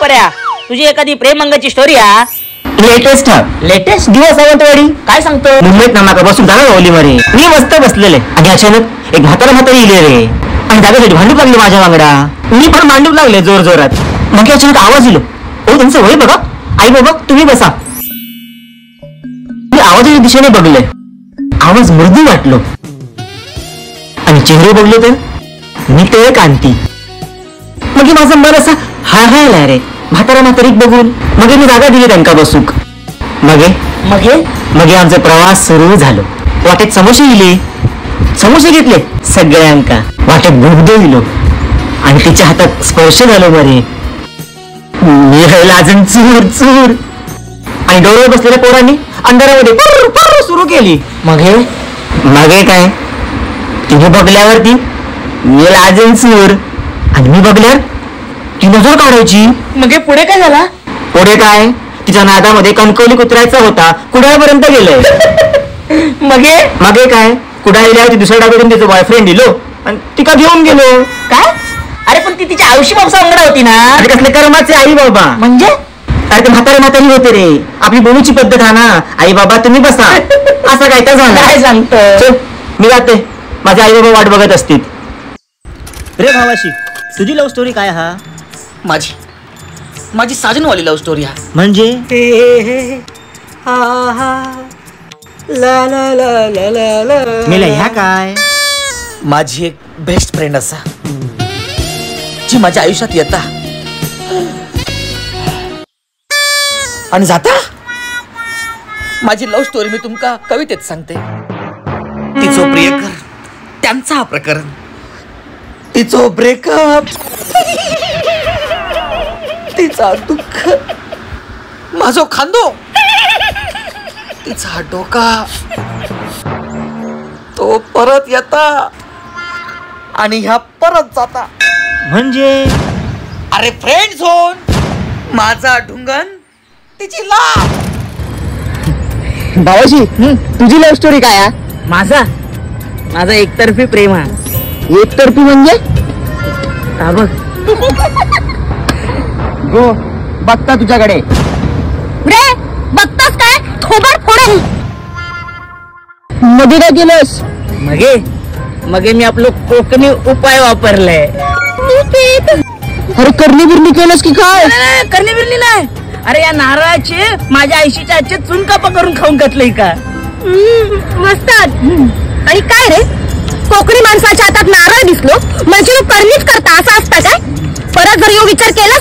पर्या, तुझी एखादी प्रेमंगाची स्टोरी हा? लेटेस्ट हा. लेटेस्ट? दिवस सावंतवाडी. काय सांगतो? मुंबईत ना माका बसून जागा गावली मरे. मी मस्त बसलेले आणि अचानक एक म्हातारा म्हातारी इले रे आणि जागेसाठी भांडू लागले माझ्या वांगडा. मी पण भांडू लागले जोर जोरात. मग अचानक आवाज इलो, ओ त्यांचं वय बघा, आई बाबा तुम्ही बसा. मी आवाजाच्या दिशेने बघले, आवाज मृदू वाटलो आणि चेहरे बघले तर नितळ कांती. मग माझं मन असं हळहळला रे म्हातारा म्हातारीक बघून. मग मी जागा दिली त्यांका बसूक. मगे मगे मगे आमचा प्रवास सुरू झालो. वाटेत समोसे इले, समोसे घेतले सगळ्यांका. वाटेत बोगदो इलो आणि तिच्या हातात स्पर्श झालो बरे. मी लाजून चूर चूर. आणि डोळ्यावर बसलेल्या पोरांनी अंधारामध्ये पुर्र पुर्र सुरू केली. मगे मगे काय, तिने बघल्यावरती मी लाजून चूर आणि मी बघल्यावर ती नजर काढायची. मगे पुढे काय झाला? पुढे काय, तिच्या नादामध्ये कणकवली कुत्रायचा होता, कुडाळपर्यंत गेलोय. मगे मगे काय, कुडाळ दुसऱ्या डाब्यातून तिचा बॉयफ्रेंड दिलो आणि तिका घेऊन गेलो. काय? अरे पण ती तिच्या आयुष्य बाबा अंगडा होती ना. अरे कसले कर्माचे आई बाबा. म्हणजे? अरे ते म्हातारे म्हातारी होते रे. आपली बोलूची पद्धत हा ना, आई बाबा तुम्ही बसा, असं काय तर झालं. काय सांगतो? चल मी जाते, माझे आई बाबा वाट बघत असतील. रे भावाशी, तुझी लव्ह स्टोरी काय हा? माझी माझी साजनवाली लव्ह स्टोरी हा. म्हणजे? मेला ह्या काय? माझी एक बेस्ट फ्रेंड असा जी माझ्या आयुष्यात येता आणि जाता. माझी लव्ह स्टोरी मी तुमका कवितेत सांगते. तिचो प्रियकर, त्यांचा हा प्रकरण, तिचो ब्रेकअप, तिचा दुःख, माझो खांदो, तिचा डोका, तो परत येता आणि ह्या परत जाता. म्हणजे? अरे फ्रेंड झोन, माझा ढुंगण, तिची लाभ. भावाशी, तुझी लव्ह स्टोरी काय हा? माझा माझा एकतर्फी प्रेम हा. एकतर्फी म्हणजे? हा बघ. गो बघता तुझ्याकडे रे, बघतास काय? थोबाड फोडून. मध्ये काय केलंस? मगे मगे मी आपलं कोकणी उपाय वापरलाय. अरे करणी बिरणी केलंस की काय? करणी बिरणी नाही. अरे या नारळाचे माझ्या आईशीच्या आजचे चुनकापा करून खाऊन घातलंय का? मस्त. आणि काय रे, कोकणी माणसाच्या हातात नारळ दिसलो म्हणजे तू करणीच करता असं असतं काय? परत जर यो विचार केलास